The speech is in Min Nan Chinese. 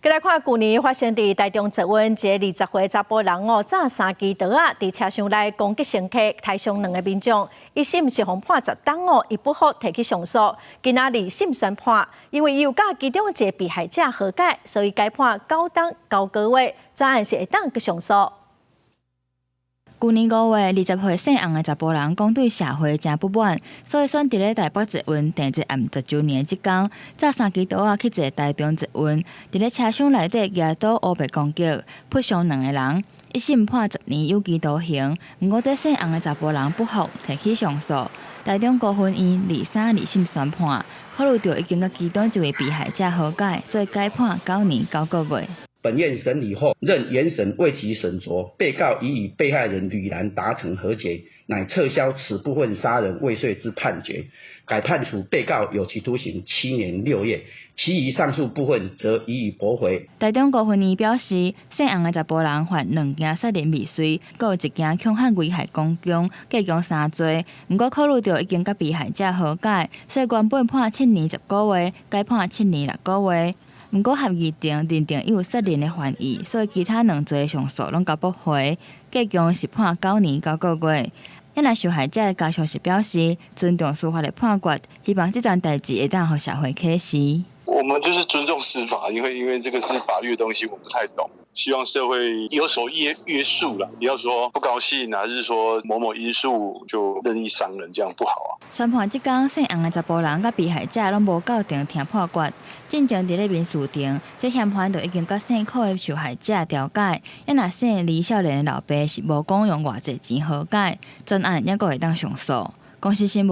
來看，舊年發生佇台中捷運，一个20歲查埔人哦，紮三支刀仔佇車廂內攻擊乘客，刣傷兩个民眾。一審是予判10冬哦，伊不服提起上訴。今仔二審宣判，因為伊有佮其中一个被害者和解，所以改判9冬9個月，全案是會當閣上訴。舊年5月，20歲姓洪的查埔人講對社會誠不滿，所以選佇咧台北捷運訂捷暗10週年這工，紮三支刀仔去坐台中捷運，佇咧車廂內底舉刀烏白攻擊，撲傷兩個人。一審判10年有期徒刑，毋過這姓洪的查埔人不服，提起上訴。台中高分院23二審宣判，考慮著已經佮其中一位被害者和解，所以改判9年9個月。本院審理後，認原審未及審酌，被告已與被害人呂蘭達成和解，乃撤銷此部分殺人未遂之判決，改判處被告有期徒刑7年6月，其餘上訴部分則予以駁回。台中高分院表示，姓洪的查埔人犯兩件殺人未遂，閣有一件恐嚇危害公共，共計三罪。毋過考慮著已經佮被害者和解，所以原本判7年10個月，改判7年6個月。毋過合議庭認定伊有殺人的嫌疑，所以其他兩罪上訴攏共駁回，結局是判9年9個月。若受害者的家屬是表示尊重司法的判決，希望這樁代誌會當予社會啟示。我們就是尊重司法，因為這個是法律的東西，我不太懂。希望社會有所約束啦，不要說不高興，還是說某某因素就任意傷人，這樣不好啊。宣判這工，姓洪的查埔人佮被害者攏無到庭聽判決，進前佇咧民事庭，這嫌犯就已經佮姓柯的受害者調解，若姓李少年的老爸是無講用偌濟錢和解，全案猶閣會當上訴。公視新聞。